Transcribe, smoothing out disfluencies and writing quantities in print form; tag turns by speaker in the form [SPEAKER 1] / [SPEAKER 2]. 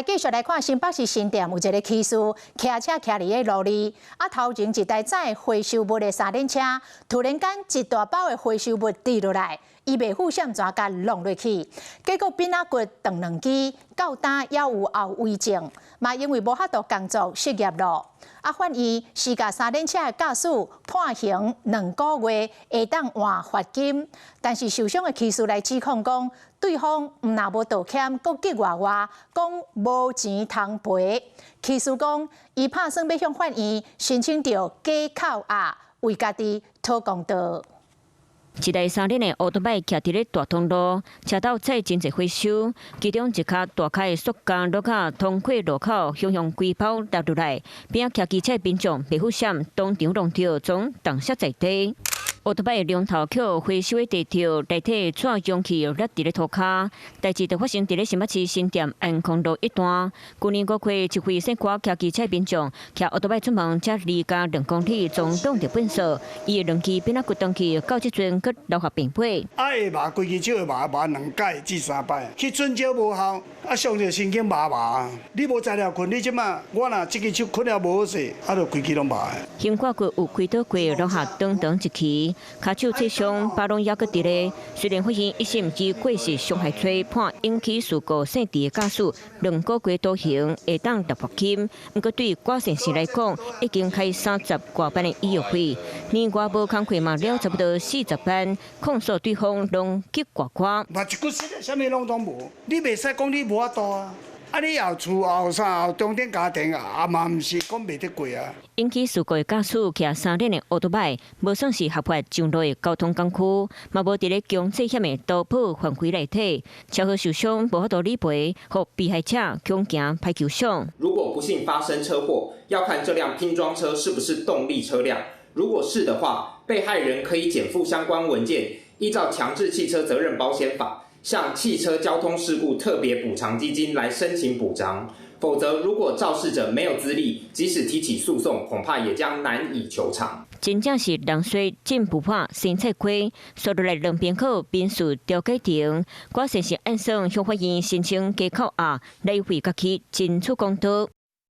[SPEAKER 1] 來繼續來看新北市新店有一个騎士騎車騎佇个路裡，啊頭前一台載回收物的三輪車，突然間一大包的回收物跌落來，伊袂赴閃怎共挵落去，結果餅仔骨斷兩支，到今猶有後遺症，嘛因為無法度工作失業咯。啊，法院是共三輪車的駕駛判刑2個月，會當換罰金，但是受傷的騎士來指控講，對方毋但無道歉，閣激活我，講無錢通賠。騎士講，伊拍算欲向法院申請著假扣押，為家己討公道。
[SPEAKER 2] 一台三輪的歐多擺徛佇咧大通路，車頭載真濟回收，其中一跤大跤的塑膠落甲通過路口，雄雄規包落落來，邊仔騎機車的民眾袂赴閃，當場挵著，總重摔在地。歐多擺龍頭去回收的地條內底紙容器落佇咧塗跤，代誌就發生佇咧新北市新店安康路一段。舊年5月，一位姓郭騎機車民眾騎歐多擺出門，才離家2公里，總挵著糞掃，伊的兩支餅仔骨斷去，到這陣閣留下病皮。
[SPEAKER 3] 啊，會麻，規支手會麻，麻兩擺至三擺。去春招無效，啊，傷著神經麻麻。你無材料睏，你這馬我若這支手睏了無好勢，啊，就規支攏麻。
[SPEAKER 2] 胸掛骨有開刀過，留下長長一期，跤手切傷，疤攏猶閣佇咧。雖然法院一審以過失傷害罪判引起事故姓鄭的駕駛2個月徒刑，會當罰金。毋過對郭先生來講，已經開30外萬的醫藥費，年外無工課嘛了差不多40萬，控訴對方攏激掛掛。
[SPEAKER 3] 嘛一骨實的，啥物攏總無，你袂使講你無法度啊。啊！你後厝後啥後中頂家庭啊，嘛毋是講袂得過啊。
[SPEAKER 2] 引起事故的駕駛騎三輪的歐多擺，無算是合法上路的交通工具，嘛無佇咧強制險的投保範圍內底，車禍受傷無法度理賠，予被害者恐驚歹求償。
[SPEAKER 4] 如果不幸發生車禍，要看這輛拼裝車是不是動力車輛。如果是的話，被害人可以檢附相關文件，依照強制汽車責任保險法，向汽車交通事故特別補償基金來申請補償，否則如果肇事者沒有資歷，即使提起訴訟，恐怕也將難以求償。
[SPEAKER 2] 真正是人衰種不破，生菜虧，煞落來兩邊靠民事調解庭，郭先生按算向法院申請假扣押來為家己爭取公道。